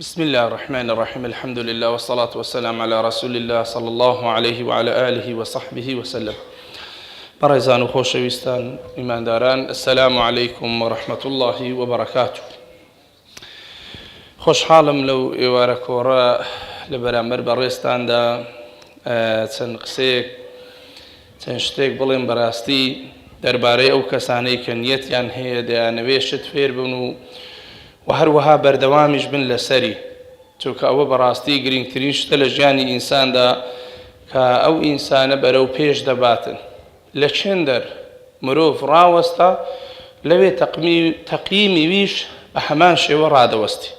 بسم اللە الرحمن الرحیم الحمد للە والصلاة والسلام علی رسول اللە صلی اللە علیه وعلی آله وصحبه وسلم بەڕێزان و خۆشەویستان ئیمانداران السلام علیکم ورحمة اللە وبرکاته خۆشحاڵم لەو ئێوارە کۆڕە لە بەرامبەر بەڕێزتاندا چەند قسەیەک چەند شتێک بڵێم بەراستی دەربارەی ئەو کەسانەی کە نیەتیان هەیە دەیانەوێ شت فێر بن و و هەروەها بەردەوامیش بن لەسەری چونکە ئەوە بەڕاستی گرنگترین شتە لە ژیانی ئینساندا کە ئەو ئینسانە بەرەو پێش دەباتن لە چێندەر مرۆڤ ڕاوەستا لەوێ تەقیمی ویش بە هەمان شێوە ڕادەوەستی.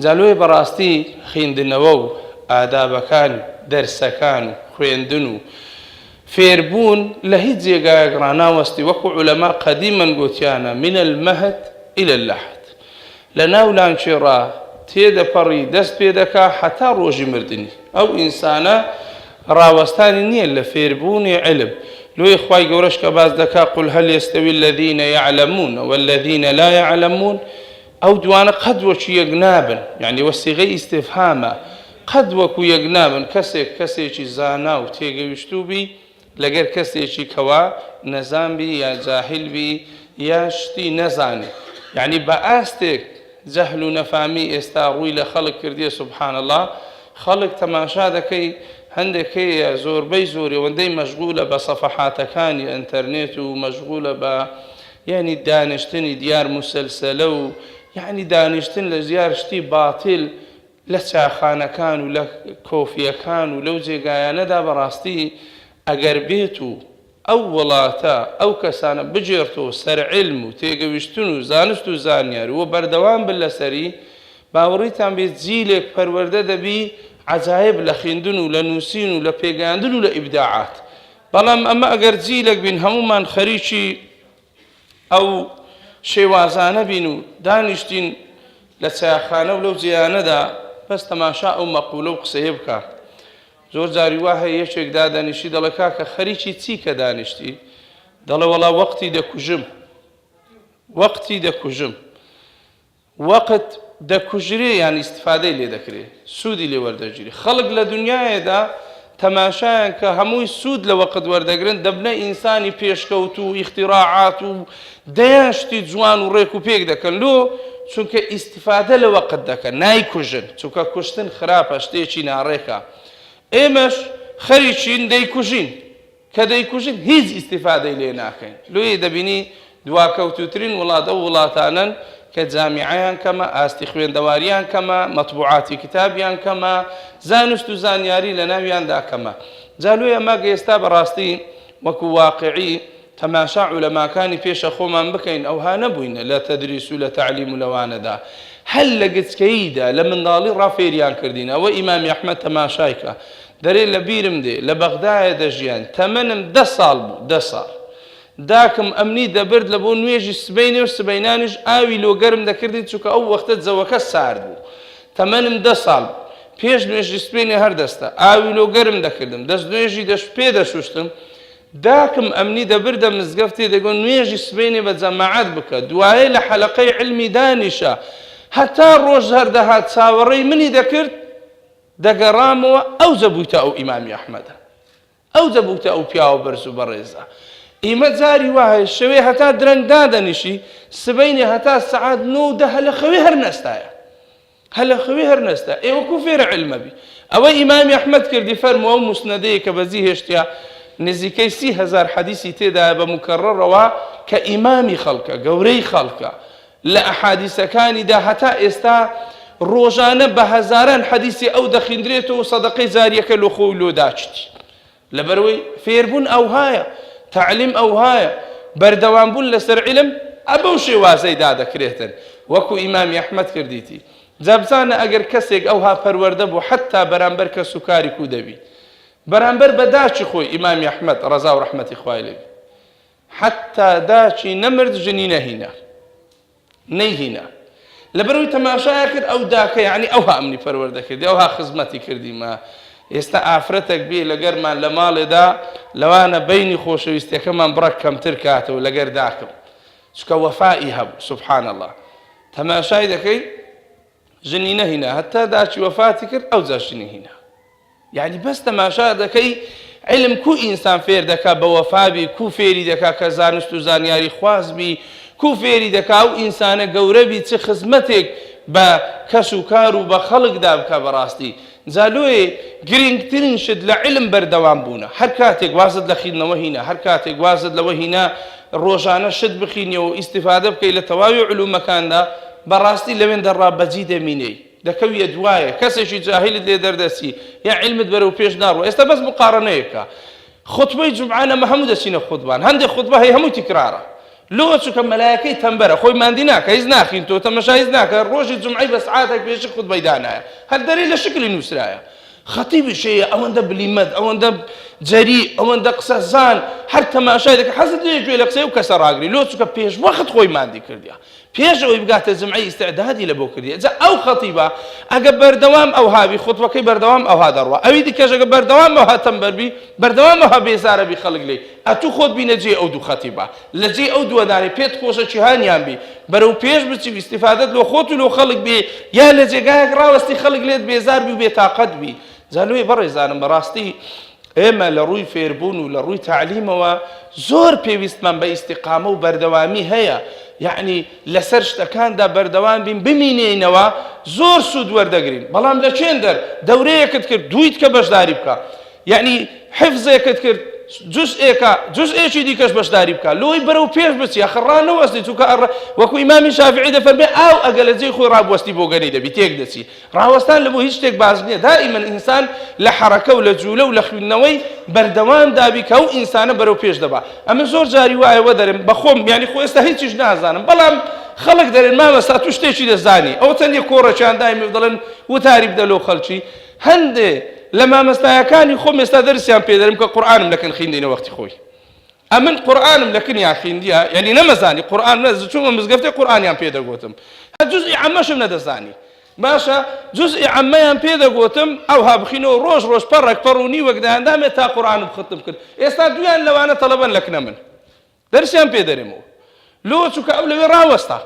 جا لۆیە بەڕاستی خیندنەوە و ئادابەکان و دەرسەکان و خوێندن و فێربوون لە هیچ جێگایەک ڕاناوەستی وەکو عولەما قەدیمەن گۆتیانە من المهد الی اللحد لە ناو لانکێ ڕا تێدەپەڕی دەست پێ دەکا هەتا ڕۆژی مردنی ئەو ئینسانە ڕاوەستانی نییە لە فێربوونی علم لۆیە خوای گەورەش کە باس دەکا قل هل یستوی الذین یعلمون والذین لا یعلمون ئەو دوانە قەت وەکی یەک نابن یعنی وە سیغەی ئیستفهامە قەت وەکو یەک نابن کەسێک کەسێکی زانا و تێگەیشتوو بی لەگەر کەسێکی کەوا نەزان بی یا جاهیل بی یا شتی نەزانی یعنی بە ئاستێک جەهل و نەفامی ئێستا ڕووی لە خەڵک کردیە سبحان اللە خەڵک تەماشا دەکەی هەندێک هەیە زۆربەی زۆری ئەوەندەی مەشغولە بە سەفەحاتەکانی ئەنتەرنێت و مەشغولە بە یعنی دانیشتنی دیار موسەلسەلە و یعنی دانیشتن لە دیار شتی باتیل لە چاخانەکان و لە کۆفیەکان و لەو جێگایانەدا بەڕاستی ئەگەر بێت و ئەو وڵاتە ئەو کەسانە بگێڕتەوە سەر عیلم و تێگەویشتن و زانست و زانیاری و بەردەوام بن لەسەری باوەڕیتان بێت جیلێک پەروەردە دەبی عەجایب لە خیندن و لە نووسین و لە پێگەیاندن و لە ئیبداعات بەڵام ئەمە ئەگەر جیلێک بین هەموومان خەریکی ئەو شێوازانە بین و دانیشتین لە چایخانە و لەو جێیانەدا بەس تەماشا ئەو مەقولە و قسەیە بکە زۆر جاری وا هەیە یەکێک دادەنیشی دەڵێ کاکە خەریکی چی کە دانیشتی دەڵێ وەڵا وەقتی دەکوژم وەقتی دەکوژم وەقت دەکوژرێ یان ئیستفادەی لێ دەکرێ سوودی لێ وەردەگیرێ خەڵک لە دنیایەدا تەماشایان کە هەمووی سوود لە وەقت وەردەگرن دەبنە ئینسانی پێشکەوتوو و ئیختیراعات و دەیان شتی جوان و ڕێک و پێک دەکەن لۆ چونکە ئیستفادە لە وەقت دەکەن نایکوژن چونکە کوشتن خراپە شتێکی ناڕێکە ئێمەش خەریکین دەیکوژین کە دەیکوژن هیچ ئیستیفادەی لێ ناکەین لۆیە دەبینی دواکەوتووترین وڵات ئەو وڵاتانەن کە جامیعەیان کەمە ئاستی خوێندەواریان کەمە مەتبوعاتی کتابیان کەمە زانست و زانیاری لە ناویاندا کەمە جا لۆیە ماگە ئێستا بەڕاستی وەکو واقعی تەماشا عولەماکانی پێشە خۆمان بکەین ئەوها نەبووینە لە تەدریس و لە تەعلیم و لەوانەدا هەر لە گچکەییدا لە منداڵی ڕا فێریان کردین ئەوە ئیمامی ئەحمەد تەماشای کە دەرێ لە بیرم دێ لە بەغدایە دەژیاین تەمەنم دە ساڵ بوو دە ساڵ داکم ئەمنی دەبرد لە بۆ نوێژی سبەینێ و سبەینانیش ئاوی لۆ گەرم دەکردین چونکە ئەو وەختە جەوەکە سارد بوو تەمەنم دە ساڵ بوو پێش نوێژی سبەینێ هەر دەستە ئاوی لۆ گەرم دەکردم دەست نوێژی دەش پێ دەشوشتم داکم ئەمنی دەبردە مزگەفتێ دەگۆ نوێژی سبەینێ بە جەماعەت بکە دوایێ لە حەلەقەی عیلمی دانیشە هەتا ڕۆژ هەر دەهات چاوەڕێی منی دەکرد دەگەڕامەوە ئەوجە بوویتە ئەو ئیمامی ئەحمەدە ئەوجە بوویتە ئەو پیاوە بەرز و بەڕێزە ئیمە جاری وا هەیە شەوێ هەتا درەنگ دادەنیشی سبەینێ هەتا سەعات نۆ و دە هەلە خەوێ هەر نەستایە هەلە خەوێ هەر نەستا ئێوە کو فێرە علمە بی ئەوە ئیمامی ئەحمەد کردی فەرموو ئەو موسنەدەیە کە بەجی هێشتیا نزیکەی 30هزار حەدیسی تێدایە بە مکەڕەڕەوە کە ئیمامی خەڵکە گەورەی خەڵکە لە ئەحادیسەکانیدا هەتا ئێستا ڕۆژانە بە هەزاران حەدیسی ئەو دەخیندرێتەوە و سەدەقەی جاریەکە لۆ خۆی و لۆ داچتی لەبەرئەوەی فێربوون ئەوهایە تەعلیم ئەوهایە بەردەوام بوون لەسەر عیلم ئەبەو شێوازەی دادەکرێتن وەکو ئیمامی ئەحمەد کردیتی جا بزانە ئەگەر کەسێک ئەوها پەروەردە بوو حەتا بەرامبەر کەس و کاری کو دەبی بەرامبەر بە داچی خۆی ئیمامی ئەحمەد ڕەزا و ڕەحمەتی خوای لێ بی حەتتا داکی نەمرد ژنی نەهینا نەیهینا لەبەرئەوەی تەماشایە کرد ئەو داکە یعنی ئەوها ئەمنی پەروەردە کردی ئەوها خزمەتی کردیمە ئێستا ئافرەتێک بێ لەگەرمان لە ماڵێدا لەوانە بینی خۆشەویستیەکەمان بڕەک کەمتر کاتەوە لەگەر داکم چونکە وەفائی هەبوو سبحان الله تەماشای دەکەی. ژنی نەهینا هەتا داکی وەفاتی کرد ئەوجا ژنی هینا. یەعنی بەس تەماشا دەکەی عیلم کو ئینسان فێر دەکا بە وەفا بی کو فێری دەکا کە زانست و زانیاری خواز بی کو فێری دەکا ئەو ئینسانە گەورە بی چ خزمەتێک بە کەس و کار و بە خەڵکدا بکا بەڕاستی جا لۆیێ گرینگترین شت لە عیلم بەردەوام بوونە هەر کاتێک وازت لە خیندنەوە هینا هەر کاتێک وازت لەوە هینا ڕۆژانە شت بخینیەوە و ئیستیفادە بکەی لە تەواوی علومەکاندا بەڕاستی لەوێندەڕا بەجی دەمینێی دەکەویە دوایێ کەسێکی جاهیلت لێ دەردەچی یا عیلمت بەرەو پێش ناڕوا ئێستا بەس مقارەنەیەکە خوتبەی جومعە ئەمە هەموو دەچینە خوتبان هەندێک خوتبە هەیە هەمووی تکرارە لۆ چونکە مەلایەکەی تەمبەرە خۆی ماندی ناکە هیچ ناخین تۆ تەمەشا هیچ ناکە ڕۆژی جومعەی بە سعاتێک پێشی خوتبەی دانایە هەر دەرێ لە شکلی نووسرایە خەتیبیش هەیە ئەوەندە بلیمەت ئەوەندە جەری ئەوەندە قسە زان هەر تەماشای دەکە حەزت لێ گوێ لە قسەی ئەو کەسە ڕاگری لۆ چونکە پێش وەخت خۆی ماندی کردیە پێش ئەوەی بگاتە جمعەی ئیستعدادی لە بۆ کردیە جا ئەو خەتیبە ئەگە بەردەوام ئەوها بی خوتبەکەی بەردەوام ئەوها دەڕوا ئەوی دیکەش ئەگە بەردەوام ئەوها تەمبەر بی بەردەوام ئەوها بێزارە بی خەڵک لێی ئەتوو خۆت بینە جێی ئەو دوو خەتیبە لە جێی ئەو دووە دانێ پێت خۆشە کیهانیان بی بەرەو پێش بچی و ئیستیفادەت لۆ خۆت و لۆ خەڵک بێ یا لە جێگایەک ڕاوەستی خەڵک لێت بێزار بی و بێتاقەت بی جا لۆیە بەڕێزانم بەڕاستی ئێمە لە ڕووی فێربوون و لە ڕووی تەعلیمەوە زۆر پێویستمان بە ئیستیقامە و بەردەوامی هەیە یەعنی لەسەر شتەکاندا بەردەوام بین بمینێینەوە زۆر سوود وەردەگرین بەڵام لە چێندەر دەورەیەکت کرد دوویت کە بەشداری بکە یەعنی حفزێکت کرد جزئێکە جزئێکی دیکەش بەشداری بکە لۆی بەرەو پێش بچی ئەخە ڕانەوەستی چونکە وەکو ئیمامی شافعی دەفەرمێ ئاو ئەگە لە جێی خۆی ڕابوەستی بۆگەنی دەبی تێک دەچی ڕاوەستان لە بۆ هیچ شتێک باش نییە دائیمەن ئینسان لە حەڕەکە و لە جوولە و لە خویندنەوەی بەردەوام دابی کە ئەو ئینسانە بەرەو پێش دەبا ئەمن زۆر جاری وایە وەدەرم بە خۆم یانی خۆ ئێستا هیچیش نازانم بەڵام خەڵک دەرێن مامەستا تو شتێکی دەزانی ئەوە چەند یە کۆڕێکیان دایمێ و دەڵێن وتاری بدە لۆ خەڵکی هەندێ لە مامەستایەکانی خۆم ئێستا دەرسیان پێ دەرم کە قورئانم لەکن خیندینە وەختی خۆی ئەمن قورئانم لە کنیا خیندیە یعنی نەمەزانی قورئان نە چوومە مزگەفتێ قورئانیان پێ دەگۆتم هەر جوزئی عەمەشم نەدەزانی باشە جوزئی عەمەیان پێ دەگۆتم ئەوها بخینەوە ڕۆژ ڕۆژ پەڕێک پەڕ و نیوەک دایاندامێ تا قورئانم ختم کرد ئێستا دویان لەوانە تەڵەبەن لە کنە من دەرسیان پێ دەرێمەوە لۆ چونکە ئەو لەوێ ڕاوەستا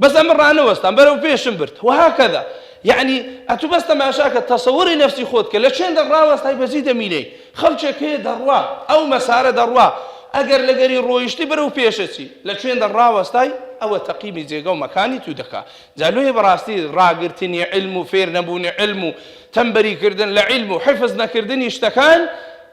بەس ئەمن ڕانەوەستام بەرەو پێشم برد وهکذا یەعنی ئەتوو بەس تەماشاکە تەسەوری نەفسی خۆت کە لە چێندە ڕاوەستای بەجی دەمینەی خەڵکێک هەیە دەڕوا ئەو مەسارە دەڕوا ئەگەر لەگەری ڕۆیشتی بەرەو پێشەچی لە چێندە ڕاوەستای ئەوە تەقیمی جێگە و مەکانی تو دەکا جا لۆیە بەڕاستی ڕاگرتنی علم و فێر نەبوونی علم و تەمبەری کردن لە علم و حفظ نەکردنی شتەکان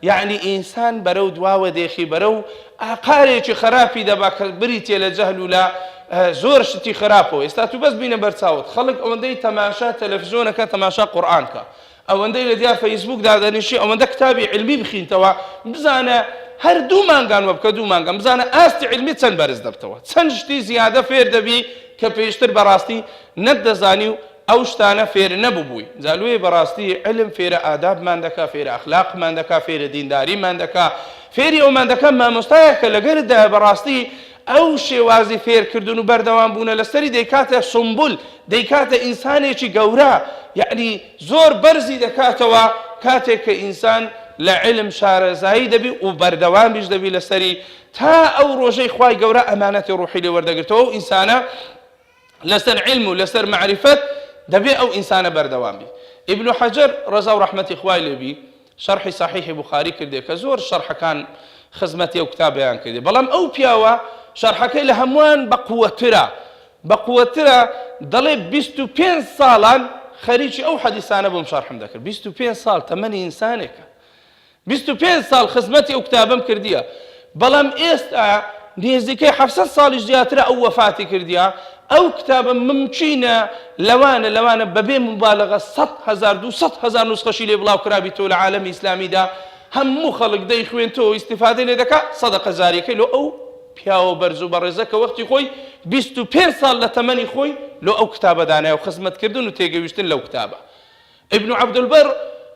یەعنی ئینسان بەرەو دواوە دێخی بەرەو ئاقارێکی خەراپی دەبا کە بریتیە لە جەهل و لە زۆر شتی خراپەوە ئێستا تو بەس بینە بەرچاوت خەڵک ئەوەندەی تەماشا تەلەفزیۆنەکە تەماشا قورئان کە ئەوەندەی لە دیار فەیسبوک دادەنیشی ئەوەندە کتابی علمی بخینتەوە بزانە هەر دوو مانگان وە بکە دوو مانگان بزانە ئاستی علمی چەند بەرز دەبتەوە چەند شتی زیادە فێر دەبی کە پێشتر بەڕاستی نەتدەزانی و ئەو شتانە فێر نەبووبووی جا لۆیە بەڕاستی علم فێرە ئادابمان دەکا فێرە ئەخلاقمان دەکا فێرە دینداریمان دەکا فێری ئەومان دەکا مامۆستایەکە لەگەرتدایە بەڕاستی ئەو شێوازی فێرکردن و بەردەوام بوونە لەسەری دەیکاتە سومبول دەیکاتە ئینسانێکی گەورە یەعنی زۆر بەرزی دەکاتەوە کاتێک کە ئینسان لە علم شارەزایی دەبی و بەردەوامیش دەبی لەسەری تا ئەو ڕۆژەی خوای گەورە ئەمانەتی ڕوحی لێ وەردەگرتەوە ئەو ئینسانە لەسەر عیلم و لەسەر مەعریفەت دەبێ ئەو ئینسانە بەردەوام بی. ئیبن حەجەر ڕەزا و ڕەحمەتی خوای لێ بی شەرحی سەحیحی بوخاری کردێ کە زۆر شەرحەکان خزمەتی ئەو کتابەیان کردێ بەڵام ئەو پیاوە شەرحەکەی لە هەمووان بە قوەترە بە قوەترە دەڵێ 25 ساڵان خەریکی ئەو حەدیسانە بووم شەرحم دەکرد 25 ساڵ تەمەنی ئینسانێکە 25 ساڵ خزمەتی ئەو کتابەم کردیە بەڵام ئێستا نێزیکەی 700 ساڵیش زیاترە ئەو وەفاتی کردیە ئەو کتابە ممکینە لەوانە لەوانە بەبێ مبالغە 100 هەزار 200 هەزار نوسخەشی لێ بڵاو کرابیتەوە لە عالەمی ئیسلامیدا هەموو خەڵک دەیخوێنتەوە ئیستیفادەی لێ دەکا سەدەقە جاریەکەی لۆ ئەو پیاوە بەرز و بەڕێزە کە وەختی خۆی 25 ساڵ لە تەمەنی خۆی لۆ ئەو کتابە دانایە و خزمەتکردن و تێگەویشتن لەو کتابە ئیبن عەبدولبەر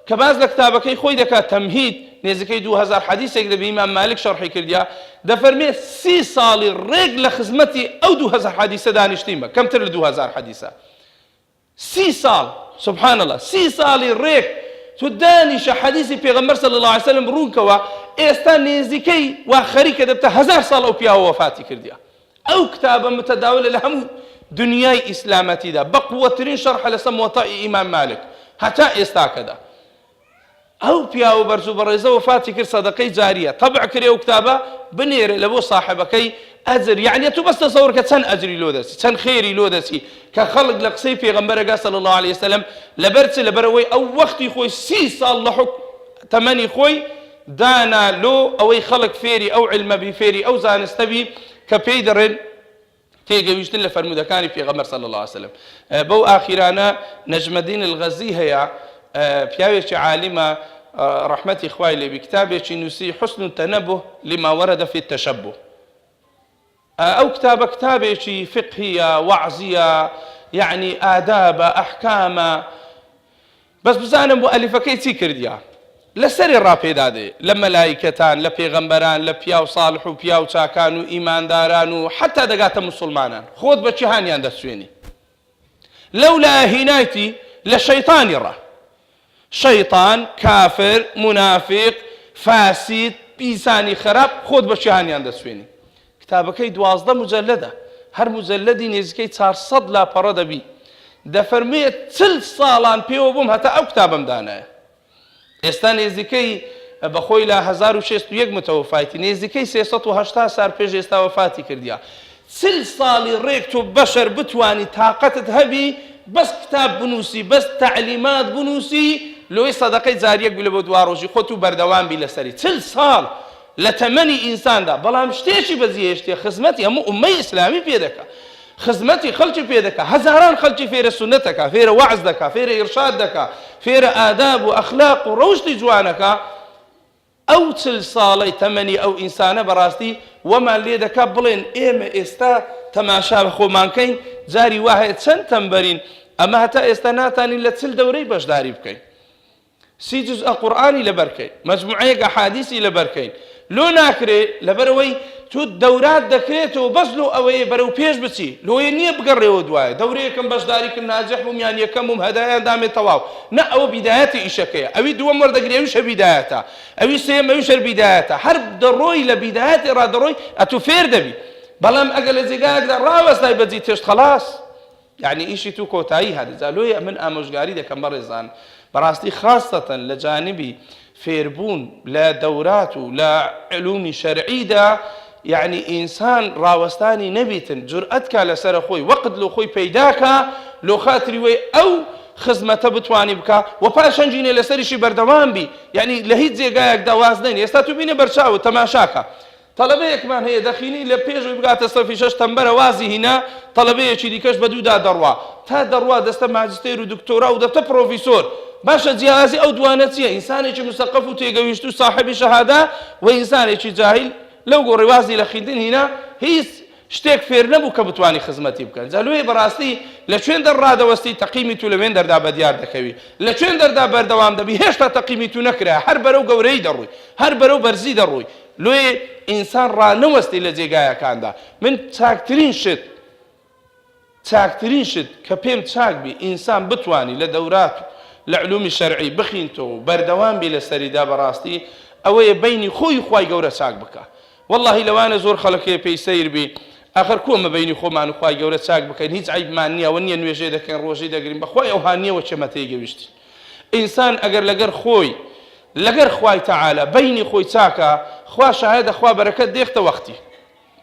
کە باس لە کتابەکەی خۆی دەکات، تەمهید، نێزیکەی 2000 حەدیسێک دەبێ ئیمام مالک شەرحی کردیە، دەفەرمێ سی ساڵی ڕێک لە خزمەتی ئەو 2000 حەدیسە دانیشتیمە، کەمتر لە 2000 حەدیسە. سی ساڵ، سبحان اللە، سی ساڵی ڕێک تۆ دانیشە حەدیسی پێغەمبەر صلی اللە علیە وسلم ڕوونکەوە، ئێستا نێزیکەی وا خەریکە دەبتە هەزار ساڵ ئەو پیاوە وەفاتی کردیە. ئەو کتابە متداولە لە هەموو دنیای ئیسلامەتیدا بەقوەترین شەرحە لەسەر موەتەئی ئیمام مالک هەتا ئێستاکەدا. ئەو پیاوە بەرز و بەڕێزە وەفاتی کرد سەدەقەی جاریە تەبع کرێ ئەو کتابە بنێرێ لە بۆ ساحێبەکەی ئەجر یەعنی ئەتوو بەس تەسەور کە چەند ئەجری لۆ دەچی چەند خێری لۆ دەچی کە خەڵک لە قسەی پێغەمبەرەگا صلی اللە علیە وسلم لەبەر چ لەبەر ئەوەی ئەو وەختی خۆی سی ساڵ لە حوکم تەمەنی خۆی دانا لۆ ئەوەی خەڵک فێری ئەو عیلمە بی فێری ئەو زانستە بی کە پێی دەڕێن تێگەویشتن لە فەرموودەکانی پێغەمبەر صلی اللە علیە وسلم. بەو ئاخیرانە نەجمەدین الغزی هەیە پیاوێکی عالیمە ڕەحمەتی خوای لێبی کتابێکی نووسی حسن التنبه لما ورد فی التشبه ئەو کتابە کتابێکی فقهیە وەعزیە یعنی ئادابە ئەحکامە بەس بزانم موئەلیفەکەی چی کردیە لەسەری ڕا پێدادێ لە مەلایکەتان لە پێغەمبەران لە پیاو ساڵح و پیاو چاکان و ئیمانداران و حەتا دەگاتە موسوڵمانان خۆت بە کیهانیان دەچوێنی لەو لایە هینایتی لە شەیتانی ڕا شەیتان کافر مونافیق فاسید ئینسانی خراپ خۆت بە کیهانیان دەچوێنی کتابەکەی 12 مجلدە هەر مجلدی نێزیکەی 400 لاپەڕە دەبی دەفەرموێ 40 ساڵان پێوە بووم هەتا ئەو کتابەم دانایە ئێستا نێزیکەی بەخۆی لە 1061 متەوەفایتی نێزیکەی 380 سار پێش ئێستا وەفاتی کردیا 40 ساڵی ڕێک تۆ بەشەر بتوانی تاقەتت هەبی بەس کتاب بنووسی بەس تەعلیمات بنووسی لۆی سەدەقەی جاریەک بی لە بۆ دواڕۆژی خۆت و بەردەوام بی لەسەری 40 ساڵ لە تەمەنی ئینساندا بەڵام شتێکی بەجێهێشتیە خزمەتی هەموو ئوممەی ئیسلامی پێ دەکا خزمەتی خەڵکی پێ دەکا هەزاران خەڵکی فێرە سوننەت دەکا فێرە وەعز دەکا فێرە ئیرشاد دەکا فێرە ئاداب و ئەخلاق و ڕەوشتی جوانەکا ئەو 40 ساڵەی تەمەنی ئەو ئینسانە بەڕاستی وەمان لێ دەکا بڵێن ئێمە ئێستا تەماشا بە خۆمان کەین جاری وا هەیە چەند تەمبەرین ئەمە هەتا ئێستا ناتانین لە 40 دەورەی بەشداری بکەین سی جوزء قورئانی لەبەر کەین مەجموعەیەک ئەحادیسی لەبەر کەین لۆ ناکرێ لەبەرئەوەی تۆ دەورات دەکرێتەوە بەس لۆ ئەوەیە بەرەو پێش بچی لۆیە نییە بگەڕێەوە دوایە دەورەیەکم بەشداری کرد ناجح بووم یان یەکەم بووم هەدایان دامێ تەواو نە ئەوە بیدایەتی ئیشەکەیە ئەوی دووەم وەردەگری ئەویش هەر بیدایەتە ئەوی سێیەم ئەویش هەر بیدایەتە هەر دەڕۆی لە بیدایەتی ڕا دەڕۆی ئەتوو فێر دەبی بەڵام ئەگەر لە جێگایەکدا ڕاوەستای بەجی تێشت خەڵاس یەعنی ئیشی تو کۆتایی هات جا لۆیە ئەمن ئامۆژگاری دەکەم بەڕێزان بەڕاستی خاستەتەن لە جانبی فێربوون لە دەورات و لە علومی شەرعیدا یەعنی ئینسان ڕاوەستانی نەبیتن جورئەت کا لەسەر خۆی وەقت لۆ خۆی پەیداکا لۆ خاتری وەی ئەو خزمەتە بتوانی بکا و پاش هەنگینێ لەسەریشی بەردەوام بی یەعنی لە هیچ جێگایەکدا واز نەینی ئێستا تو بینە بەرچاوت تەماشاکە تەڵەبەیەکمان هەیە دەخینی لە پێش ئەوەی بگاتە سەفی شەش تەمبەرە وازی هینا، تەڵەبەیەکی دیکەش بە دوودا دەڕوا، تا دەڕوا دەستە ماجستێر و دکتۆرا و دەبتە پڕۆفیسۆر. باشە جیاوازی ئەو دوانە چییە؟ ئینسانێکی مسەقەف و تێگەویشتوو ساحێبی شەهادە و ئینسانێکی جاهیل لەو گۆڕی وازی لە خیندن هینا هیچ شتێک فێر نەبوو کە بتوانی خزمەتی بکەن. جا لۆیە بەڕاستی لە کوێن دەر ڕادەوەستی تەقیمی تو لە وێن دەردا بەدیار دەکەوی. لە کوێن دەردا بەردەوام دەبی هێشتا تەقیمی تو نەکرایە هەر بەرەو گەورەیی دەڕوی. هەر بەرەو بەرزی دەڕۆی. لۆیێ ئینسان ڕانەوەستی لە جێگایەکاندا من چاکترین شت چاکترین شت کە پێم چاک بی ئینسان بتوانی لە دەورات و لە علومی شەرعی بخینتەوە و بەردەوام بی لەسەریدا بەڕاستی ئەوەیە بەینی خۆی و خوای گەورە چاک بکا وەڵاهی لەوانە زۆر خەڵک هەیە پێی سەیر بی ئاخر کو ئەمە بەینی خۆمان و خوای گەورە چاک بکەین هیچ عەیبمان نییە ئەوە نییە نوێژێ دەکەین ڕۆژەی دەگرین بەخوای ئەوها نییە وە چێمە تێگەویشتین ئینسان ئەگەر لەگەر خۆی لەگەر خوای تەعالا بەینی خۆی چاکە خوا شاهێدە خوا بەرەکەت دێختە وەختی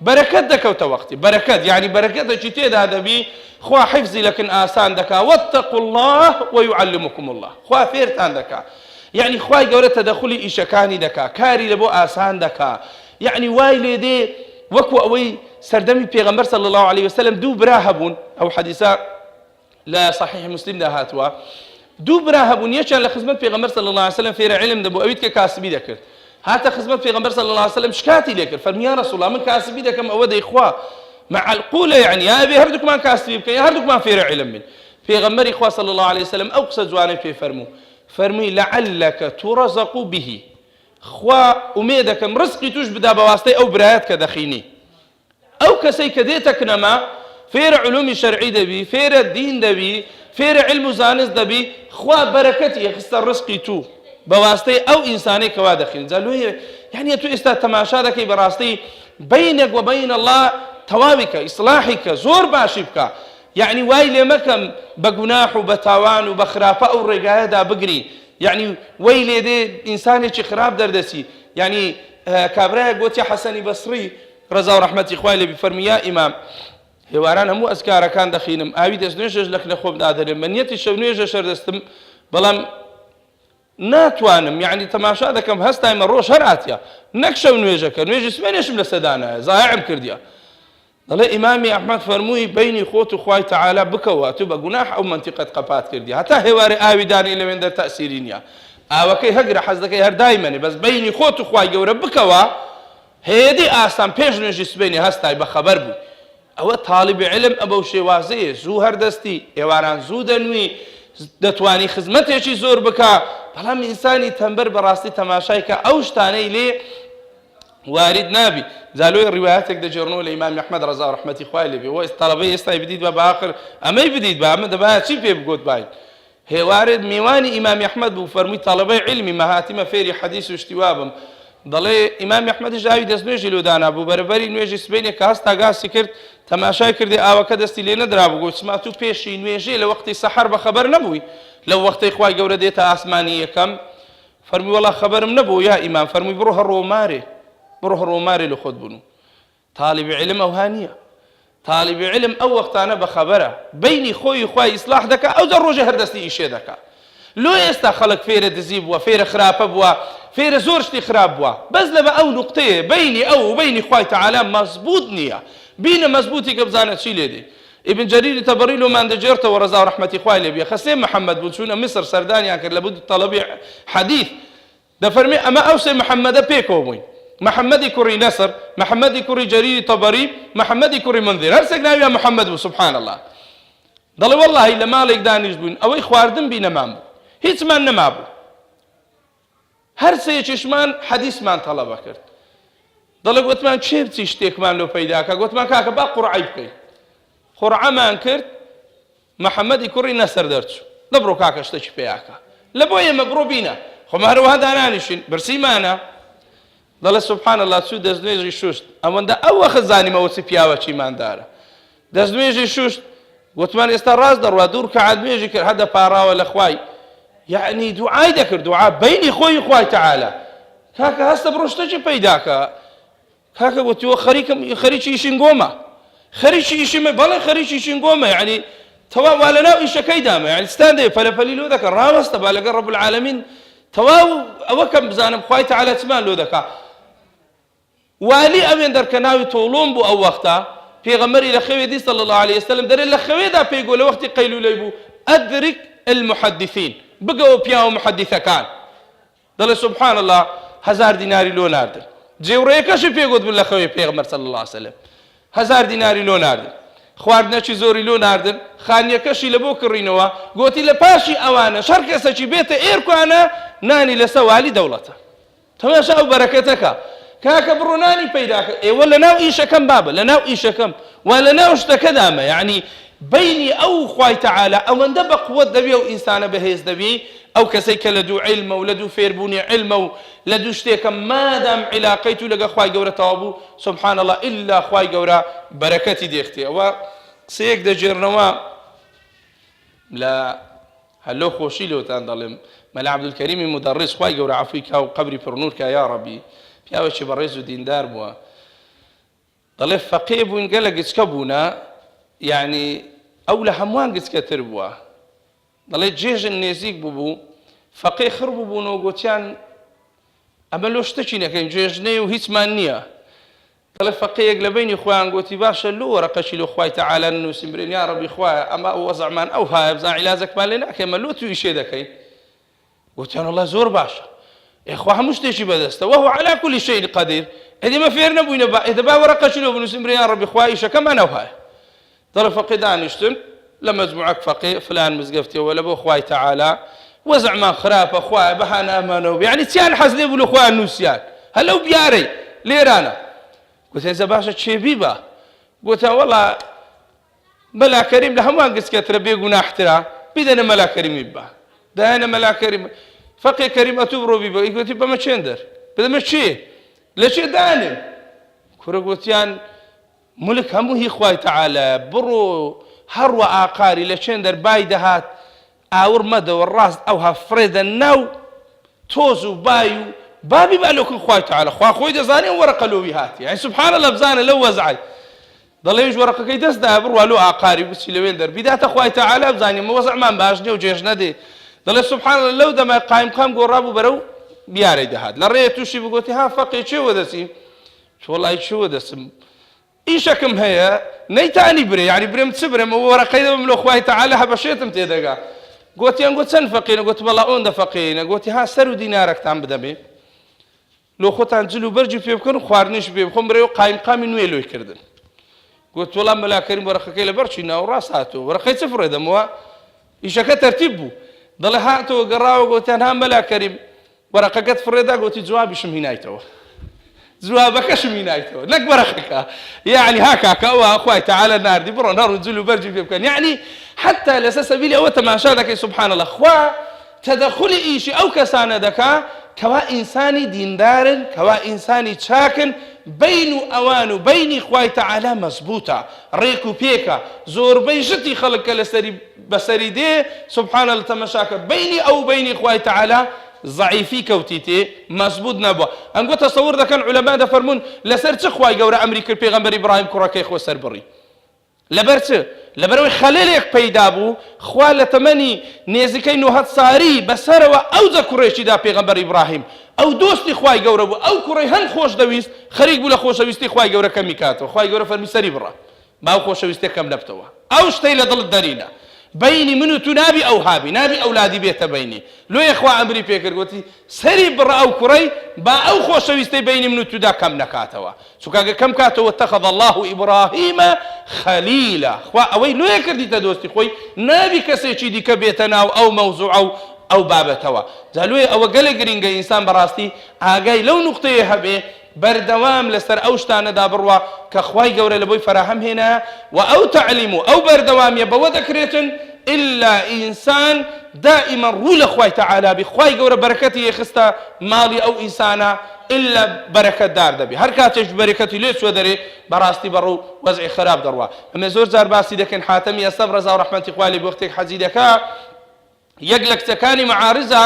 بەرەکەت دەکەوتە وەختی بەرەکەت یعنی بەرەکەتێکی تێدا دەبی خوا حفزی لەکن ئاسان دەکا واتقوا الله ويعلمكم الله خوا فێرتان دەکا یعنی خوای گەورە تەدەخولی ئیشەکانی دەکا کاری لە بۆ ئاسان دەکا یعنی وای لێ دێ وەکو ئەوەی سەردەمی پێغەمبەر صلی الله علیه وسلم دوو برا هەبوون ئەو حەدیسە لە صحیح مسلم دا هاتووە دوو برا هەبوون یەکیان لە خزمەت پێغەمبەر صلی الله علیه وسلم فێرە علم دەبوو ئەویت کە کاسبی دەکرد هاتە خزمەت پێغەمبەر صلی الله علیه وسلم شکاتی لێ کرد فەرمی یا رسول الله من کاسبی دەکەم ئەوە دەیخوا معقولە یعنی یا ئەبێ هەردووکمان کاسبی بکەین یا هەردووکمان فێرە علم بین پێغەمبەری خوا صلی الله علیه وسلم ئەو قسە جوانەی پێ فەرموو فەرمووی لعلک ترزق به خوا ئومێدەکەم ڕزقی توش بدا بە واسطەی ئەو برایەت کە دەخینی ئەو کەسەی کە دێتە کنەما فێرە علومی شەرعی دەبی فێرە دین دەبی فێرە علم و زانست دەبی خوا بەرەکەتی خستە ڕزقی تو بە واستەی ئەو ئینسانەی کەوا دەخین جا لۆیە یعنی تو ئێستا تەماشا دەکەی بەڕاستی بینك وبین الله تەواوی کە ئیسلاحی کە زۆر باشی بکە. یەعنی وای لێ مەکەم بە گوناح و بە تاوان و بە خراپە ئەو ڕێگایەدا بگری یەعنی وەی لێ دێ ئینسانێکی خراپ دەردەچی یەعنی کابرایەک گۆتی حەسەنی بەسڕی ڕەزا و ڕەحمەتی خوای لێ بی فەرمووی یا ئیمام هێواران هەموو ئەزکارەکان دەخینم ئاوی دەستنوێژەش لەکنە خۆم دادەنێم بە نیەتی شەو نوێژە شەردەستم بەڵام ناتوانم یەعنی تەماشا دەکەم هەستایمە ڕۆژ هەر ئاتیە نەک شەو نوێژەکە نوێژی سبەینێشم لەسەر دانایە زایعم کردیە دەڵێ ئیمامی ئەحمەد فەرمووی بەینی خۆت و خوای تەعالا بکەوە تو بە گوناح ئەو مەنتیقەت قەپات کردی هەتا هێوارێ ئاوی دانێی لەوێندەر تەئسیری نییە ئاوەکەی هەگرە حەز دەکەی هەر دایمەنێ بەس بەینی خۆت و خوای گەورە بکەوە هێدی ئاسان پێش نوێژی سبەینێ هەستای بە خەبەر بووی ئەوە تاڵیبی عیلم ە بەو شێوازەیە زوو هەر دەستی، ئێواران زوو دەنووی، دەتوانی خزمەتێکی زۆر بکا، بەڵام ئینسانی تەمبەر بەڕاستی تەماشای کە ئەو شتانەی لێ وارد نابی. جا لۆی ڕیوایەتێک دەگێڕنەوە لە ئیمامی ئەحمەد ڕەزا و ڕەحمەتی خوای لێ بێ، وە تەڵەبەی ئێستای بدیت با بە ئاخر ئەمەی بدیت با ئەمە دەبایە چی پێ بگۆتباین. هێوارێ میوانی ئیمامی ئەحمەد بوو فەرمووی تەڵەبەی عیلمی مەهاتیمە فێری حەدیس و شتی وابم دەڵێ ئیمامی ئەحمەدیش ئاوی دەستنوێژی لۆ دانابوو بەرەبەری نوێژی سبەینێ کە هەستا گاسی کرد تەماشای کردی ئاوەکە دەستی لێ نەدرابوو گۆی چما تو پێشی نوێژێ لە وەختی سەحەر بە خەبەر نەبووی لەو وەختەی خوای گەورە دێتە ئاسمانی یەکەم فەرمووی وەڵا خەبەرم نەبوو یا ئیمام فەرمووی بڕۆ هەڕۆ مارێ بڕۆ هەڕۆ مارێ لە خۆت بنوو تالیبی عیلم ئەوها نییە تالیبی عیلم ئەو وەختانە بەخەبەرە بەینی خۆی خوای ئیسلاح دەکا ئەوجا ڕۆژێ هەر دەستی ئیشێ دەکا لۆ ئێستا خەڵک فێرە دزی بووە فێرە خراپە بووە فێرە زۆر شتی خراپ بووە بەس لەبە ئەو نوقتەیە بەینی ئەو و بەینی خوای تەعالا مەزبوط نییە بینە مەزبوطی کە بزانە چی لێ دێ ابن جەریری تەبەڕی لۆمان دەگێڕتەوە ڕەزا و ڕەحمەتی خوای لێ بێ خەسێ محەممەد بوون چوونە میسر سەردانیان کرد لە بوو تەڵەبی حەدیث دەفەرمێ ئەمە ئەو سێ محەممەدە پێکەوە بووین، محەممەدی کوڕی نەسر، محەممەدی کوڕی جەریری تەبەری، محەممەدی کوڕی مونذیر، هەر سێک ناویان محەممەد بوو، سبحان اللە. دەڵێ وەڵڵاهی لە ماڵێک دانیشتبووین ئەوەی خواردن بی نەمان بوو، هیچمان نەمابوو، هەر سێکیشمان حەدیسمان تەڵەبە کرد. دەڵێ گوتمان کێ بچی شتێکمان لۆ پەیدا کا، گوتمان کاکە با قوڕعەی بکەین. قوڕعەمان کرد، محەمەدی کوڕی نەسر دەرچوو. دە بڕۆ کاکە شتەکی پەیا کە. لە بۆ ئێمە بڕۆ بینە. خۆ مە هەر وەها دانانیشین. برسیمانە. دەڵێ سبحان اللە چوو دەستنوێژی شوشت. ئەوەندە ئەو وەخت زانیم ئەوە چ پیاوەکی ئیماندارە. دەستنوێژی شوشت. گوتمان ئێستا ڕاست دەڕوا. دوو ڕکەعات نوێژی کرد. هەر دەپاڕاوە لە خوای. یەعنی دوعای دەکرد. دوعا بەینی خۆی و خوای تەعالا. کاکە هەستە بڕۆ شتەکی پەیدا کە. کاکە گوتی وە خەریکم خەریکی ئیشین گۆمە خەریکی ئیشی مە بەڵێ خەریکی ئیشین گۆمە یعنی تەواو وا لەناو ئیشەکەی دامە یعنی ستان دەوێ پەلەپەلی لۆ دەکە ڕاوەستە با لەگەڵ رب العالمین تەواو ئەوە کەم بزانم خوای تعالی چمان لۆ دەکا والی ئەوێن دەرکە ناوی تۆڵۆم بوو ئەو وەختە پێغەمبەری لە خەوێ دی صلی الله علیه وسلم دەرێ لە خەوێدا پێی گۆ لە وەختی قەیلولەی بوو ئەدرک المحدثین بگەوە پیاوە محدثەکان دەڵێ سبحان اللە هەزار دیناری لۆ ناردن جێوڕێیەکەشی پێ گوت بوو لە خەوێ پێغەمبەر صلی اللە علیه وسلم هەزار دیناری لۆ ناردن خواردنەکی زۆری لۆ ناردن خانیەکەشی لە بۆ کڕینەوە گۆتی لە پاشی ئەوانەش هەر کەسەکی بێتە ئێرکانە نانی لەسە والی دەوڵەتە تەماشا ئەو بەرەکەتەکە کاکە بڕۆ نانی پەیداکە ئێوە لە ناو ئیشەکەم بابە لە ناو ئیشەکەم و لە ناو شتەکەدامە یعنی بەینی ئەو و خوای تەعالا ئەوەندە بە قوەت دەبی ئەو ئینسانە بەهێز دەبی ئەو کەسەی کە لە دوو عیلمە و لە دوو فێربوونی عیلمە و لە دوو شتێکە مادام عیلاقەی تو لەگە خوای گەورە تەواو بوو سبحان اللە ئیلا خوای گەورە بەرەکەتی دێختێ ئەوە قسەیەک دەگێڕنەوە لە هەلۆ خۆشی لۆتان دەڵێم مەلا عەبدولکەریمی مودەڕیس خوای گەورە عەفوی کا و قەبری پڕنوور کا یاڕەبی پیاوێکی بەڕێز و دیندار بووە دەڵێ فەقێ بووین گەلە گچکە بوونە یانی ئەو لە هەمووان گچکەتر بووە دەڵێ جێژن نێزیک بووبوو فەقێ خڕ بووبوونەوە گۆتیان ئەمە لۆ شتەکی نەکەین جێژنەیە و هیچمان نییە دەڵێ فەقێیەک لە بەینی خۆیان گۆتی باشە لۆ وەرەقەکی لۆ خوای تەعالا ننووسین برێن یا ڕەبی خوایە ئەمە ئەو وەزعمان ئەو هایە بزان عیلاجەکمان لێ ناکەی ئەمە لۆ تو ئیشێ دەکەین گوتیان وەڵا زۆر باشە ئێ خوا هەموو شتێکی بەدەستە وهو علی کل شیء قدیر ئەدی مە فێر نەبووینە با ئێ دەبا وەرەقەکی لۆ بنووسین برێ یا ڕەبی خوا ئیشەکەمان ئەوهایە دەڵێ فەقێ دانیشتن لە مەجموعەک فەقێ فلان مزگەفتیەوە لە بۆ خوای تەعالا وەزعمان خراپە خوایە بەهانامانەوە بێ یعنی چیان حەز لێ بوو لە خۆیان نووسیان هەر لەو بیارەی لێرانە گوتیان جا باشە کێ بیبا گوتیان وەڵا مەلا کەریم لە هەمووان گچکەترە بێ گوناحترە بیدەنە مەلا کەریمی ببا دایانە مەلا کەریم فەقێ کەریم ئەتوو بڕۆ بیبە ئی گوتی بەمە چێن دەر بدەمە چێ لە چێ دانێم کورە گوتیان ملک هەموو هی خوای تەعالایە بڕۆ. هەڕوە ئاقاری لە چێندەر بای دەهات ئاوڕ مەدەوە ڕاست ئەوها فڕێدە ناو تۆز و بای و بابی با لۆکن خوای تعالی خوا خۆی دەزانێ ئەو وەرەقە لۆوی هاتیە یعنی سبحان اللە بزانە لەو وەزعەی دەڵێ ویش وەرەقەکەی دەست دایە بڕوا لۆ ئاقاری و بچی لەوێن دەر بیداتە خوای تعالی بزانێ مە وەزعمان باش نیە و جێژ نەدێ دەڵێ سبحان اللە لەو دەمە قایمقام گۆڕابوو بەرەو بیارەی دەهات لە ڕێیە تووشی بگۆتی ها فەقێ چێوە دەچی وەڵای چێوە دەچم ئیشەکم هەیە نەیتانی برێ یانی برێم چ برێم ئەوە وەرەقەی دەبم لۆ خوای تەعالا هەبەشێتم تێدەگا گۆتیان گۆ چەند فەقینە گۆتی وەڵا ئۆندە فەقینە گۆتی ها سەر و دینارەکتان بدەمێ لۆ خۆتان جل و بەرجی پێ بکەن و خواردنیش پێ بخۆم برێ و قایمقامی نوێ لۆی کردن گۆت وەڵا مەلا کەریم وەرەقەکەی لەبەر چی ناو ڕاست هاتووە وەرەقەی چ فڕێ دەمەوە ئیشەکە تەرتیب بوو دەڵێ هاتەوە گەڕاوە گۆتیان ها مەلا کەریم وەرەقەکەت فڕێدا گۆتی جوابیشم هینایتەوە جوابەکەشم هینایتەوە نەک وەرەقەکە یعنی ها کاکە ئەوە خوای تەعالا ناردی بڕۆن هەڕ جل و بەرجی پێ بکەن یعنی حتی لەسەر سەبیلی ئەوە تەماشا دەکەی سبحان الله خوا تەدەخلی ئیشی ئەو کەسانە دەکا کەوا ئینسانی دیندارن کەوا ئینسانی چاکن بین و ئەوان و بینی خوای تەعالا مەزبوتە ڕێک و پێکە زۆربەی ژتی خەڵک کە لەسەری بەسەری دێ سبحان اللە تەمەشاکە بەینی ئەو بەینی خوای تعالی زەعیفی کەوتیتێ مەزبوط نەبووە ئەنگۆ تەسەور دەکەن عولەما دەفەرموون لەسەر چ خوای گەورە ئەمری کرد پێغەمبەر ئیبراهیم کوڕەکەی خۆ سەر بڕی لەبەر چ لەبەرەوەی خەلەلێک پەیدا بوو خوا لە تەمەنی نێزیکەی نۆهەد ساری بەسەرەوە ئەوجە کوڕێکی دا پێغەمبەر ئیبراهیم ئەو دۆستی خوای گەورە بوو ئەو کوڕەی هەند خۆش دەویست خەریک بوو لە خۆشەویستی خوای گەورە کەمی کاتەوە خوای گەورە فەرمی سەری بڕە با ئەو خۆشەویستیە کەم نەبتەوە ئەو شتەی لە دڵت دەرینە بەینی من و تو نابی ئەو هابی نابی ئەولادی بێتە بەینی لۆیە خوا ئەمری پێکرد گۆتی سەری بڕە ئەو کوڕەی با ئەو خۆشەویستەی بەینی من و تودا کەم نەکاتەوە چونکە گەر کەم کاتەوە اتخذ الله ابراهیم خلیلا خوا ئەوەی لۆیە کردیتە دۆستی خۆی نابی کەسێکی دیکە بێتە ناو ئەو مەوزوعە و ئەو بابەتەوە جا لۆیە ئەوە گەلێک گرینگە ئینسان بەڕاستی ئاگای لەو نوقتەیە هەبێ بەردەوام لەسەر ئەو شتانەدا بڕوا کە خوای گەورە لەبۆی فەراهەم هێنایە وە ئەو تەعلیم و ئەو بەردەوامیە بەوە دەکرێتن ئیلا ئینسان دائیما ڕوو لە خوای تەعالا بی خوای گەورە بەرەکەتی یەخستە ماڵی ئەو ئینسانە ئیلا بەرەکەت دار دەبی هەر کاتێش بەرەکەتی لێ چوە دەرێ بەڕاستی بەڕوو وەزعی خراپ دەڕوا ئەمێ زۆر جار باسی دەکەین حاتەمی ئەسەم ڕەزا و ڕەحمەتی خوای لێ بێ وەختێک حەجی دەکا یەک لە کچەکانی معارزە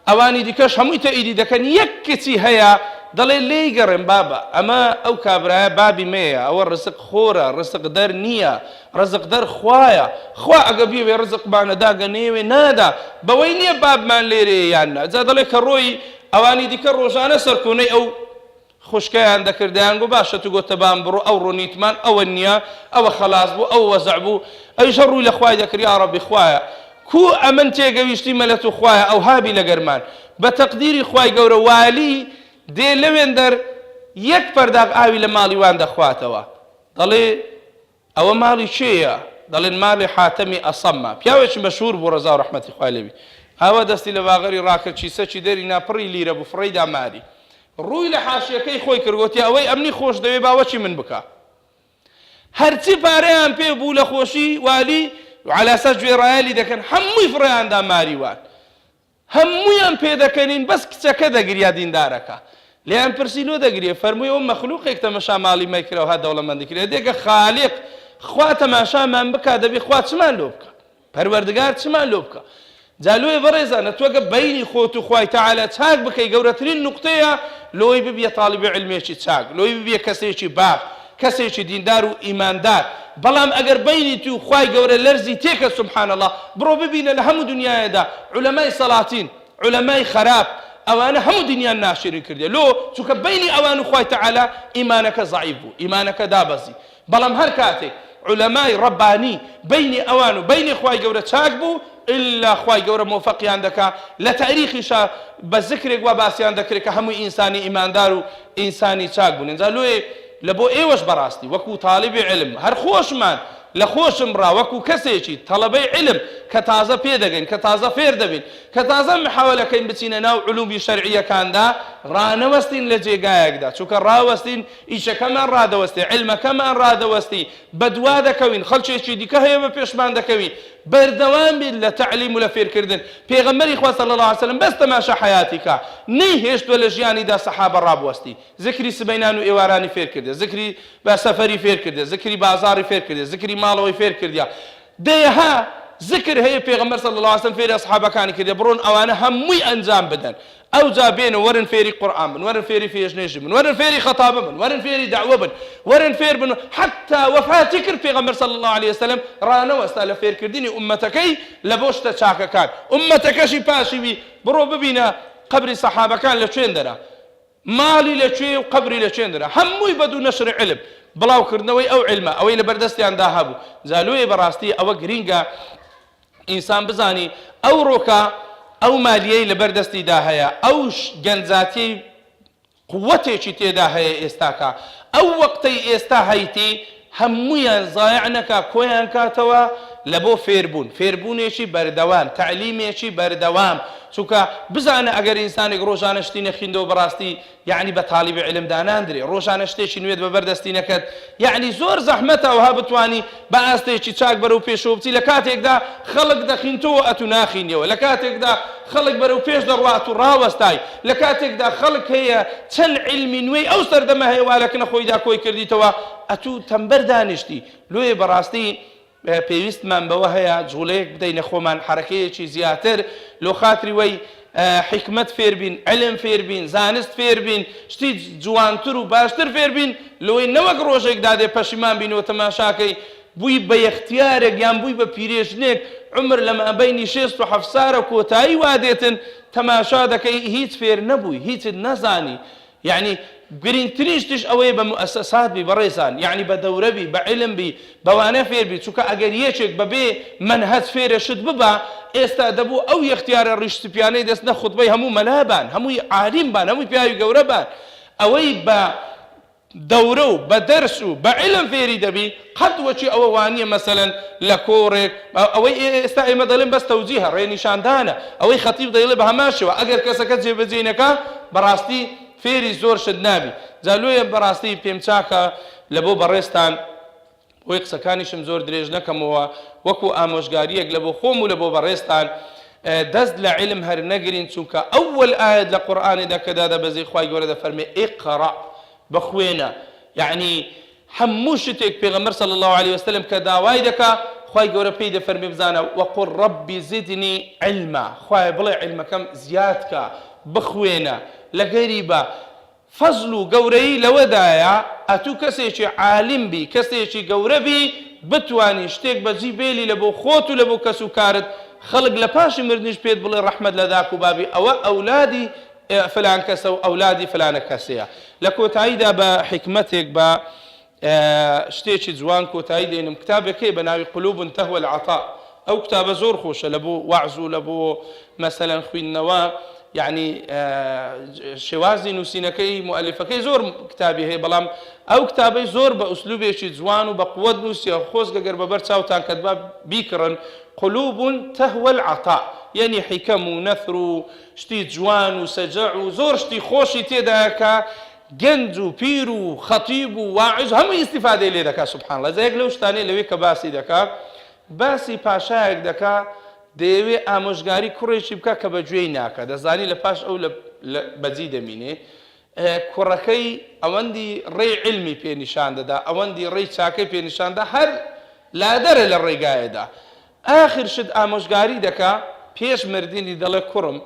ئەوانی دیکەش هەمووی تەئیدی دەکەن یەک کچی هەیە دەڵێ لێی گەڕێم بابە ئەمە ئەو کابرایە بابی مەیە ئەوە ڕزق خۆرە ڕزق دەر نییە ڕزق دەر خوایە خوا ئەگە بیەوێ ڕزقمانە داگە نەیەوێ نادا بەوەی نییە بابمان لێرەیە یان نا جا دەڵێ کە ڕۆی ئەوانی دیکە ڕۆژانە سەرکۆنەی ئەو خوشکەیان دەکرد دەیانگۆ باشە تو گۆتە بان بڕۆ ئەوڕۆ نیتمان ئەوە نیە ئەوە خەلاس بوو ئەوە وەزع بوو ئەویش هەر ڕووی لە خوای دەکرد یاڕەبی خوایە کو ئەمن تێگەویشتیمە لە تو خوایە ئەوها بی لەگەرمان بە تەقدیری خوای گەورە والی دێ لەوێندەر یەک پەرداخ ئاوی لە ماڵی وان دەخواتەوە دەڵێ ئەوە ماڵی کێیە؟ دەڵێن ماڵی حاتەمی ئەسەمە. پیاوێکی مەشهوور بوو ڕەزا و ڕەحمەتی خوای لێ بی. ئاوا دەستی لە باغەری ڕاکرد کیسەکی دەری نا پڕی لیرە بوو فڕێی دا ماری. ڕووی لە حاشیەکەی خۆی کرد گۆتی ئەوەی ئەمنی خۆش دەوێ با وەکی من بکا. هەرچی پارەیان پێ بوو لە خۆشی والی عەلاساس گوێڕایەلی دەکەن هەمووی فڕێیان دا ماری وان. هەموویان پێدەکەنین بەس کچەکە دەگریا دیندارەکە لێیان پرسی لۆ دەگریێ فەرمووی ئەوە مەخلوقێک تەمەشا ماڵی مەی کرا و ها دەوڵەمەندی کرێ دێگە خالق خوا تەماشامان بکا دەبی خوا چمان لۆ بکا پەروەردگار چمان لۆ بکا جا لۆیە بەڕێزانە تۆگە بەینی خۆت و خوای تەعالا چاک بکەی گەورەترین نوقتەیە لۆی ببیە تاڵیبی علمێکی چاک لۆی ببیە کەسێکی باش کەسێکی دیندار و ئیماندار بەڵام ئەگەر بەینی تو خوای گەورە لەرزی تێکە سبحان اللە بڕۆ ببینە لە هەموو دنیایەدا عولەمای سەڵاتین عولەمای خەراپ ئەوانە هەموو دنیان ناشرین کردیە لۆ چونکە بەینی ئەوان و خوای تەعالا ئیمانەکە زەعیف بوو ئیمانەکە دابەزی بەڵام هەر کاتێک عولەمای ڕەبانی بەینی ئەوان و بەینی خوای گەورە چاک بوو ئیلا خوای گەورە مۆفەقیان دەکا لە تاریخیشا بە زکرێک وا باسیان دەکرێت کە هەموو ئینسانی ئیماندار و ئینسانی چاک بوون ئینجا لۆیێ لە بۆ ئێوەش بەڕاستی وەکو تاڵیبی عیلم هەر خۆشمان لە خۆشم ڕا وەکو کەسێکی تەڵەبەی عیلم کە تازە پێ دەگەین کە تازە فێر دەبین کە تازە محاوەلەکەین بچینە ناو علومی شەرعیەکاندا ڕانەوەستین لە جێگایەکدا، چونکە ڕاوەستین ئیشەکەمان ڕادەوەستێ، عیلمەکەمان ڕادەوەستی، بەدوا دەکەوین، خەڵکێکی دیکە هەیە بە پێشمان دەکەوی، بەردەوام بیت لە تەعلیم و لە فێرکردن، پێغەمبەری خوا صلی اللە علیە وسلم بەس تەماشا حەیاتی کا، نەیهێشتوە لە ژیانیدا سەحابە ڕابوەستی، زکری سبەینان و ئێوارانی فێر کردە، زکری سەفەری فێر کردە، زکری بازاڕی فێر کردە، زکری ماڵەوەی فێر کردە، دەیەها زکر هەیە پێغەمبەر صلی اللە علیە وسلم فێری ئەسحابەکانی کردە، بڕۆن ئەوانە هەمووی ئەنجام بدەن، ئەوجا بێن و وەرن فێری قورئان بن، وەرن فێری پێشنوێژی بن، وەرن فێری خەتابە بن، وەرن فێری دەعوە بن، وەرن فێر بن، حەتتا وەفاتی کرد پێغەمبەر صلی اللە علیە وسلم ڕانەوەستا لە فێرکردنی ئوممەتەکەی لە بۆ شتە چاکەکان، ئوممەتەکەشی پاشی وی، بڕۆ ببینە قەبری سەحابەکان لە کوێندەرە، ماڵی لە کوێیە و قەبری لە کوێندەرە، هەمووی بە دوو نەشر عیلم، بڵاوکردنەوەی ئەو عیلمە، ئەوەی لەبەر دەستیاندا هەبوو، جا لۆیە بەڕاستی ئەوە گرینگە ئینسان بزانی ئەوڕۆکە ئەو مالیەی لەبەر دەستیدا هەیە، ئەو گەنجاتیەی قوتێکی تێدا هەیە ئێستاکە، ئەو وەقتەی ئێستا هەیتی هەموویان زایع نەکا کۆیان کاتەوە لەبۆ فێربوون، فێربوونێکی بەردەوام، تەعلیمێکی بەردەوام، چونکە بزانە ئەگەر ئینسانێک ڕۆژانە شتی نەخیندەوە بەڕاستی یەعنی بە تالیبی عیلم داناندرێ ڕۆژانە شتێکی نوێت بە بەر دەستی نەکەت یەعنی زۆر زەحمەتە ئەوها بتوانی بە ئاستێکی چاک بەرەو پێشەوە بچی لە کاتێکدا خەڵک دەخینتەوە ئەتو ناخینیەوە لە کاتێکدا خەڵک بەرەو پێش دەڕوا ئەتو ڕاوەستای لە کاتێکدا خەڵک هەیە چەند عیلمی نوێی ئەو سەردەمە هەیە وا لە کنە خۆیدا کۆی کردیتەوە ئەتو تەمبەر دانیشتی لۆیە بەڕاستی پێویستمان بەوە هەیە جوڵەیەک بدەینە خۆمان، حەرەکەیەکی زیاتر لۆ خاتری وەی حیکمەت فێربین، عیلم فێربین، زانست فێربین، شتی جوانتر و باشتر فێربین، لۆی نەوەک ڕۆژێک دادێ پەشیمان بینەوە تەماشاکەی بووی بە یەختیارێک یان بووی بە پیرێژنێک عومر لە مابەینی شێست و حەفسارە کۆتایی وادێتن تەماشا دەکەی هیچ فێر نەبووی هیچت نەزانی یەعنی گرینگترین شتیش ئەوەیە بە موئەسەسات بی بەڕێزان یەعنی بە دەورە بی بە عیلم بی بەوانە فێر بی چونکە ئەگەر یەکێک بەبێ مەنهەج فێرە شت ببا ئێستا دەبوو ئەو یەختیارە ڕیش سپیانەی دەستنە خوتبەی هەموو مەلا بان هەمووی عالیم بان هەمووی پیاوی گەورە بان ئەوەی بە دەورە و بە دەرس و بە عیلم فێری دەبی قەت وەکی ئەوە وانیە مەسەلەن لە کۆڕێک ئەوەی ئێستا ئێمە دەڵێن بەس تەوجیهە ڕێنیشاندانە ئەوەی خەتیب دەیڵێ بە هەمان شێوە ئەگەر کەسەکە جێبەجێی نەکا بەڕاستی فێری زۆر شت نابی جا لۆیە بەڕاستی پێم چاکە لە بۆ بەڕێزتان بۆی قسەکانیشم زۆر درێژ نەکەمەوە وەکو ئامۆژگاریەک لە بۆ خۆم و لە بۆ بەڕێزتان دەست لە عیلم هەر نەگرین چونکە ئەوەل ئایەت لە قورئانێدا کە دادەبەزێ خوای گەورە دەفەرمێ اقرأ بخوێنە یەعنی هەموو شتێک پێغەمبەر صلی اللە علیە وسلم کە داوای دەکا خوای گەورە پێی دەفەرمێ بزانە وقل رب زدنی علما خوایە بڵێ عیلمەکەم زیاد کە بخوێنە لەگەری بە فەزل و گەورەیی لەوەدایە ئەتوو کەسێکی عالیم بی کەسێکی گەورە بی بتوانی شتێک بەجی بێلی لە بۆ خۆت و لە بۆ کەس و کارت خەڵک لە پاشی مردنیش پێت بڵێ ڕەحمەت لە داک و بابی ئەوە ئەولادی فلان کەسە و ئەولادی فلانە کەسەیە. لە کۆتاییدا بە حیکمەتێک بە شتێکی جوان کۆتایی دێنم، کتابێک هەیە بە ناوی قلوب تهوی العطاء ئەو کتابە زۆر خۆشە لە بۆ وەعز و لە بۆ مەسەلەن خویندنەوە یەعنی شێوازی نووسینەکەی موئەلیفەکەی زۆر کتابی هەیە بەڵام ئەو کتابەی زۆر بە ئوسلوبێکی جوان و بە قوت نووسیە خۆزگە گەر بەبەر چاوتان کەتبا بیکڕن قلوب تهوی العطاء یەعنی حیکەم و نەثر و شتی جوان و سەجع و زۆر شتی خۆشی تێدایە کە گەنج و پیر و خەتیب و واعیز هەمووی ئیستیفادەی لێ دەکا سبحان اللە جا یەک لەو شتانەی لەوێ کە باسی دەکا باسی پاشایەک دەکا دەیەوێ ئامۆژگاری کوڕێکی بکا کە بە گوێی ناکا دەزانی لە پاش ئەو لە بەجی دەمینێ کوڕەکەی ئەوەندی ڕێی عیلمی پێ نیشان دەدا ئەوەندی ڕێی چاکەی پێ نیشان دا هەر لادەرە لە ڕێگایەدا ئاخر شت ئامۆژگاری دەکا پێش مردنی دەڵێ کوڕم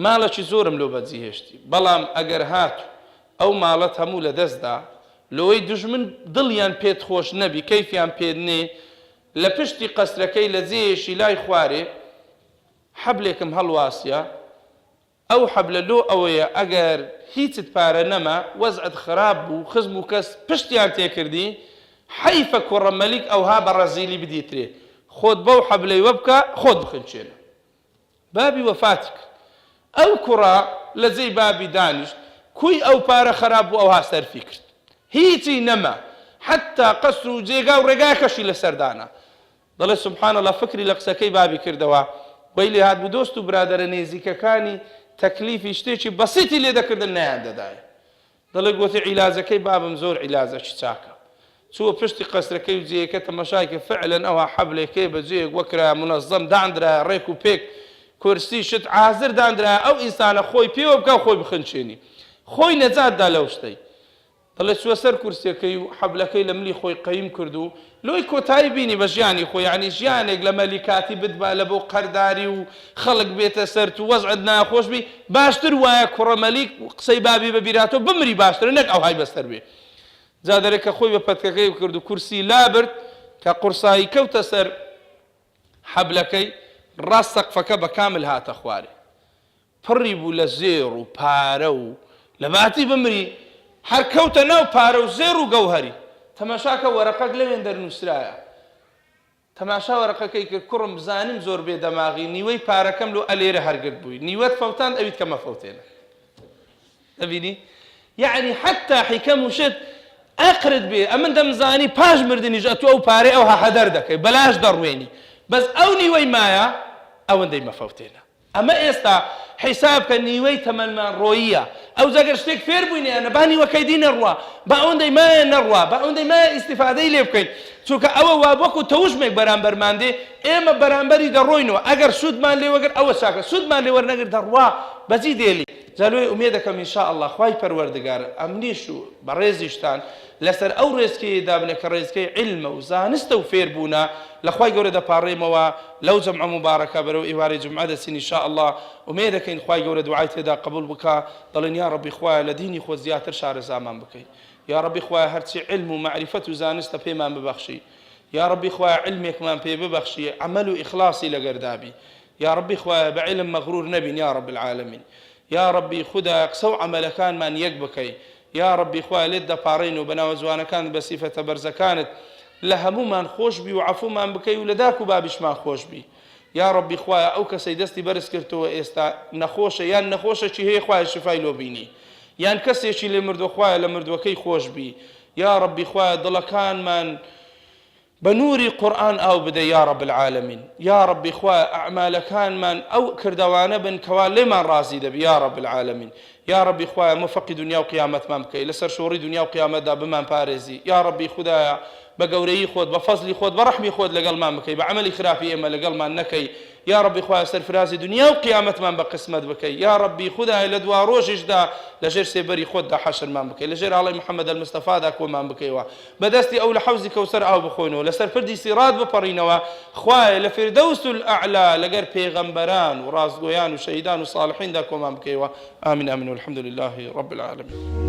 ماڵێکی زۆرم لۆ بەجیهێشتی بەڵام ئەگەر هاتوو ئەو ماڵەت هەموو لەدەست دا لۆی دوژمن دڵیان پێت خۆش نەبی کەیفیان پێت نێ لە پشتی قەسرەکەی لە جێیەکی لای خوارێ حەبلێکم هەڵواسیە ئەو حەبلە لۆ ئەوەیە ئەگەر هیچت پارە نەما وەزعت خراپ بوو خزم و کەس پشتیان تێکردی حەیفە کوڕە مەلیک ئەوها بە ڕەزیلی بدیترێ خۆت بەو حەبلەی وەبکە خۆت بخنچێنە. بابی وەفاتی کرد ئەو کوڕە لە جێی بابی دانیشت کوی ئەو پارە خەراپ بوو ئەوها سەرفی کرد هیچی نەما حەتا قەسر و جێگا و ڕێگاکەشی لەسەر دانا دەڵێ سبحان اللە فکری لە قسەکەی بابی کردەوە وەی لێ هات بوو دۆست و برادەرە نێزیکەکانی تەکلیفی شتێکی بەسیتی لێ دەکردن نەیان دەدایە. دەڵێ گۆتی عیلاجەکەی بابم زۆر عیلاجەکی چاکە. چووە پشتی قەسرەکەی و جێیەکە تەمەشای کرد فعلەن ئەوها حەبلێکەیە بە جێیەک وەکرایە مونەزەم داندرایە ڕێک و پێک کورسی شت عازر داندرایە ئەو ئینسانە خۆی پێوە بکا و خۆی بخنچێنی خۆی نەجات دا لەو شتەی. دەڵێ چووە سەر کورسیەکەی و حەبلەکەی لە ملی خۆی قەیم کرد و لۆی کۆتایی بینی بە ژیانی خۆی یانی ژیانێک لە مەلیکاتی بتبا لە بۆ قەرداری و خەڵک بێتە سەرت و وەزعت ناخۆش بی باشتر وایە کوڕە مەلیک قسەی بابی بە بیراتۆ بمری باشترە نەک ئەوهای بەسەر بێ جا دەرێ کە خۆی بە پەتکەکەی کرد و کورسی لابرد کە قورسایی کەوتە سەر حەبلەکەی ڕاست سەقفەکە بە کامل هاتە خوارێ پڕی بوو لە زێڕ و پارە و لە باتی بمری هەر کەوتە ناو پارە و زێڕ و گەوهەری. تەماشاکە وەرەقەک لەوێندەر نووسرایە. تەماشا وەرەقەکەی کرد، کوڕم زانیم زۆر بێ دەماغی، نیوەی پارەکەم لۆ ئەلێرە هەرگرت بووی، نیوەت فەوتاند ئەویت کە مەفەوتێنە. دەبینی؟ یەعنی حەتتا حیکەم و شت ئەقرت بێ، ئەمن دەمزانی پاش مردنیش ئەتوو ئەو پارەی ئەوها هەدەر دەکەی، بەلاش دەڕوێنی، بەس ئەو نیوەی مایە ئەوەندەی مەفەوتێنە. ئەمە ئێستا حیساب کە نیوەی تەمەنمان ڕۆییە ئەوجا گەر شتێک فێر بووین یان با نیوەکەی دی نەڕوا با ئەوەندەی مایە نەڕوا با ئەوەندەی مایە ئیستیفادەی لێ بکەین چونکە ئەوە وا وەکو تەوژمێک بەرامبەرمان دێ ئێمە بەرامبەری دەڕۆینەوە ئەگەر سوودمان لێ وەگرت ئەوە چاکە سوودمان لێ وەرنەگرت دەڕوا بەجی دێلی جا لۆیە ئومێدەکەم ان شاء اللە خوای پەروەردگار ئەمنیش و بەڕێزیشتان لەسەر ئەو ڕێچکەیە دابنێ کە ڕێچکەی عیلمە و زانستە و فێربوونە، لە خوای گەورە دەپاڕێمەوە لەو جەمعە موبارەکە بەرەو ئێوارەی جومعە دەچین ان شاء اللە ئومێدەکەین خوای گەورە دوعای تێدا قبوڵ بکا دەڵێن یا ڕەبی خوایە لە دینی خۆت زیاتر شارەزامان بکەی یا ڕەبی خوایە هەرچی عیلم و مەعریفەت و زانستە پێمان ببەخشی یا ڕەبی خوایە عیلمێکمان پێ ببەخشی عەمەل و ئیخلاصی لەگەردا بی یا ڕەبی خوایە بە عیلم مەغرور نەبین یا رب العالمین یا ڕەبی خودایە قسە و عەمەلەکانمان یەک بکەی یاڕەبی خوایە لێت دەپاڕێین و بەناوە جوانەکانت بە سیفەتە بەرزەکانت لە هەموومان خۆش بی و عەفومان بکەی و لە داک و بابیشمان خۆش بی یاڕەبی خوایە ئەو کەسەی دەستی بەرز کردتەوە ئێستا نەخۆشە یان نەخۆشەکی هەیە خوایە شفای لۆ بینی یان کەسێکی لێ مردوە خوایە لە مردوەکەی خۆش بی یاڕەبی خوایە دڵەکانمان بە نوری قورئان ئاو بدە یاڕب العالمین یاڕەبی خوایە ئەعمالەکانمان ئەو کردەوانە بن کەوا لێمان ڕازی دەبی یاڕب العالمین یاڕەبی خوایە مۆفەقی دونیا و قیامەتمان بکەی لە سەرشۆڕی دونیا و قیامەتدا بمان پارێزی یاڕەبی خودایە بە گەورەیی خۆت بە فەزلی خۆت بە ڕەحمی خۆت لەگەڵمان بکەی بە عەمەلی خراپی ئێمە لەگەڵمان نەکەی یاڕەبی خوایە سەرفرازی دونیا و قیامەتمان بە قسمەت بکەی یاڕەبی خودایە لە دواڕۆژیشدا لەژێر سێبەری خۆتدا حەشرمان بکەی لەژێر ئاڵای محمد المصطفی دا کۆمان بکەیەوە بە دەستی ئەو لە حەوزی کەوسەر ئاو بخۆینەوە لەسەر پردی سیڕات بپەڕینەوە خوایە لە فردەوس الاعلی لەگەر پێغەمبەران و ڕاستگۆیان و شەهیدان و صالحیندا کۆمان بکەیەوە آمین آمین والحمد لله رب العالمین.